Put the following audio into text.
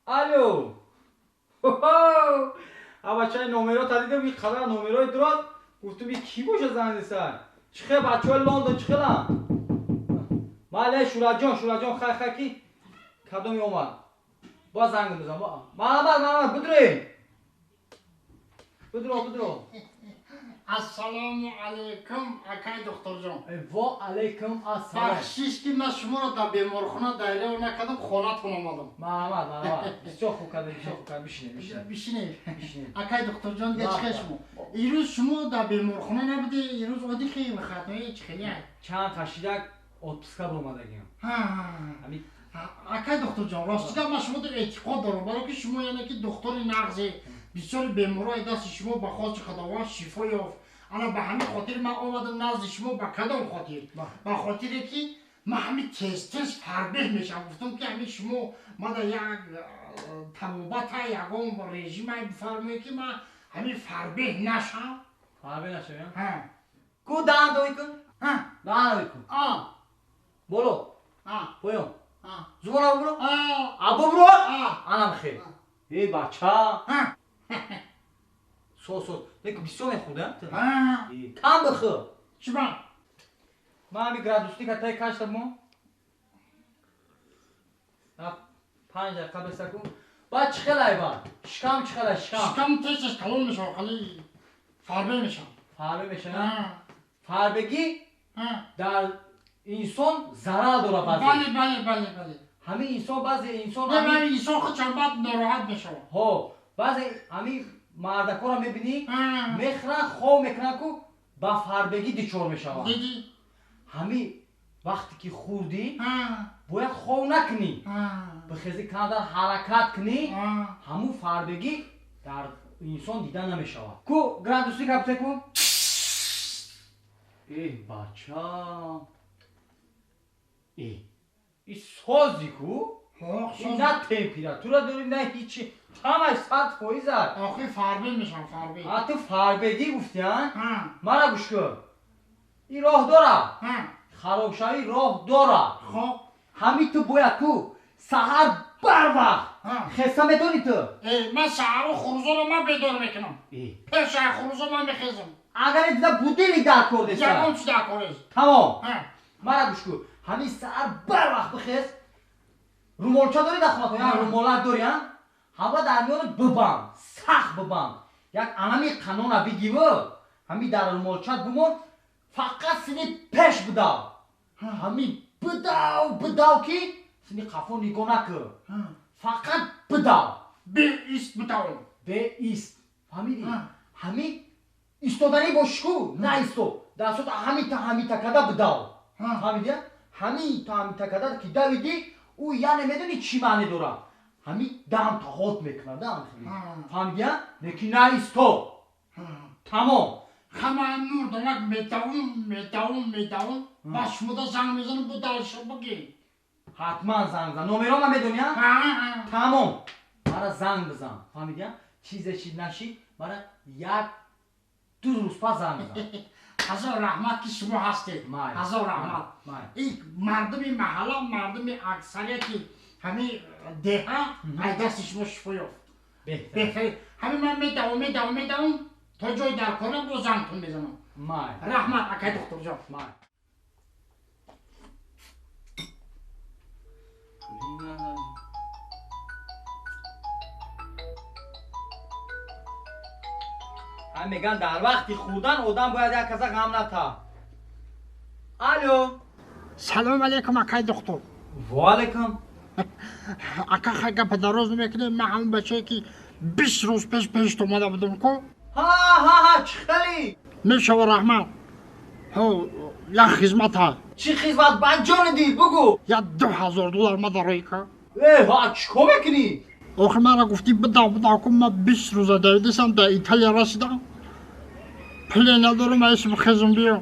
Алло. А бачаи номеро та дидам, ин қадар номерои дурост, гуфтум и кӣ боша занг зеса? Чӣ хел бачаҳои Лондон чӣ хелам? Мале Шураҷон, Шураҷон хай хай ки кадоми омад. Боз занг мезанам. Марҳамат, марҳамат, бидурем. Бидуро, бидуро. Ассалому алайкум, акай духтурҷон. Во алайкум ассалом. Бахшиш ки ман шуморо дар беморхона дайрао накардам, хонатон омадам. Марҳамат, марҳамат. Бисёр хуб кардед, бисёр хуб кардед. Бишинед, бишинед. Бишинед. Бишинед. Акай духтурҷон, дига чӣ хел шумо? Ирӯз шумо дар беморхона набудед, ирӯз одди хел хатои чӣ хеле? Чанд қашидак отпуска омадагиам. Ҳамин Акай духтурҷон, ростига ман шуморо эътиқод дорам, барои ки шумо яъне ки духтури нағзе, бисёри беморои дасти шумо ба хости Худованд шифо ёфт. Ана ба ҳамин хотир ман омадам назди шумо. Ба кадом хотир? Ба хотире ки ман ҳамин тез-тез фарбеҳ мешавам. Гуфтам ки ҳамин шумо мада як табобата, ягон режима бифармоед ки ман ҳамин фарбеҳ нашам. Фарбеҳ нашавем? Ҳа. Ку даҳан дои кун? Ҳа. Даҳан дои кун. А. Боло. А. Поён. А. Зубона бубро? А. А бубро? А. Анам хел. Э бача. Ҳа. Соз, соз. Лекин бисёр мехӯрдам ту. Ҳа. Кам бихӯр. Чӣ ба? Ман ҳамин градусника таи кашта мо. 5 дақиқа беса ку. Баъд чӣ хел ай баъд? Шикам чӣ хел ай шикам? Шикам тез-тез калон мешавад, хеле фарбеҳ мешавад. Фарбеҳ мешавад? Ҳа. Фарбегӣ Ҳа. дар инсон зарар дорад баъзе. Бале, бале, бале, бале. Ҳамин инсон баъзе инсон Не, бале, инсон худшам баъд нороҳат мешавад. Ҳо, баъзе ҳамин мардакҳоро мебинӣ, Ҳа. мехӯранд, хоб мекунанд ку ба фарбегӣ дучор мешаванд. Дидӣ? Ҳамин вақте ки хӯрдӣ, Ҳа. бояд хоб накунӣ. Ҳа. Бихезӣ камтар ҳаракат кунӣ, Ҳа. ҳамун фарбегӣ дар инсон дида намешавад. Ку градусника бите ку? Эҳ бача. Эҳ, и сози ку? Ҳо, На температура дорӣ, на ҳичи. Ҳамаш 100% аст. Охир фарбеҳ мешавам, фарбеҳ. А ту фарбегӣ гуфтӣ, а? Ҳа. Мара гӯш кун. Ин роҳ дора. Ҳа. Харобшавӣ роҳ дора. Хоб. Ҳамин ту бояд ку саҳар барвақт Ҳа. хеста метавонӣ ту? Э, ман саҳару хурӯзоро ман бедор мекунам. Э. Пеш аз хурӯзо ман мехезам. Агар дида будильник дар кор деста. Ягон чиз дар кор нест. Тамом. Ҳа. Мара гӯш кун. Ҳамин саҳар барвақт бихез. Румолча дорӣ дар хонатон? Я Ҳа. румолак дорӣ, а? Ҳава дар миёнат бибанд, сахт бибанд. Як анами қанона бигиву, ҳамин дар румолчат бимон, фақат сини пеш бидав. Ҳамин бидав, бидав ки сини қафо нигоҳ накун. Ҳа. Фақат бидав. Беист бидавам. Беист. Фаҳмидӣ? Ҳа. Ҳамин истоданӣ бошӣ ку, на исто. Дастот ҳамин та ҳамин та када бидав. Ҳа. Фаҳмидӣ? Ҳамин та ҳамин та када ки давидӣ, ӯ яъне медонӣ чӣ маъне дорад? Ҳамин дам таҳот мекунад, да, ҳамин хеле. Ҳа. Фаҳмидӣ? Лекин на исто. Ҳа. Тамом. Ҳама мурдонак медавум, медавум, медавум. Баъд шумода занг мезанам, бо дальше бигӣ. Ҳатман занг зан. Номерома медонӣ, а? Ҳа, ҳа. Тамом. Мара занг бизан. Фаҳмидӣ? Чизе чи нашид, мара як ду рӯз пас занг бизан. Ҳазор раҳмат ки шумо ҳастед. Май. Ҳазор раҳмат. Май. Ин мардуми маҳалла, мардуми аксарияти ҳамин деҳа ай дасти шумо шифо ёфт. Беҳтар. Беҳтарин. Ҳамин ман медавам, медавам, медавам, то ҷои дар кора бо зангтон мезанам. Май. Раҳмат, акай духтурҷон. Май. Ҳам меган дар вақти хӯрдан одам бояд як каса ғам ната. Алло. Салом алейкум, акай духтур. Ва алейкум. Ака, хай гапа дароз намекунем, ман ҳамон бачае ки 20 рӯз пеш пешт омада будам ку. Ҳа, ҳа, ҳа, чӣ хелӣ? Мешава, раҳмат. Ҳо, як хизмат ҳа. Чӣ хизмат? Ба ҷони дил бугӯ. Як 2000 доллар ма дарои ка. Э, ҳа, чӣ кор мекунӣ? Охир мара гуфтӣ бидав, бидав ку, ман 20 рӯза давидисам, дар Италия расидам. Пуле надорам, айсим хезм биё.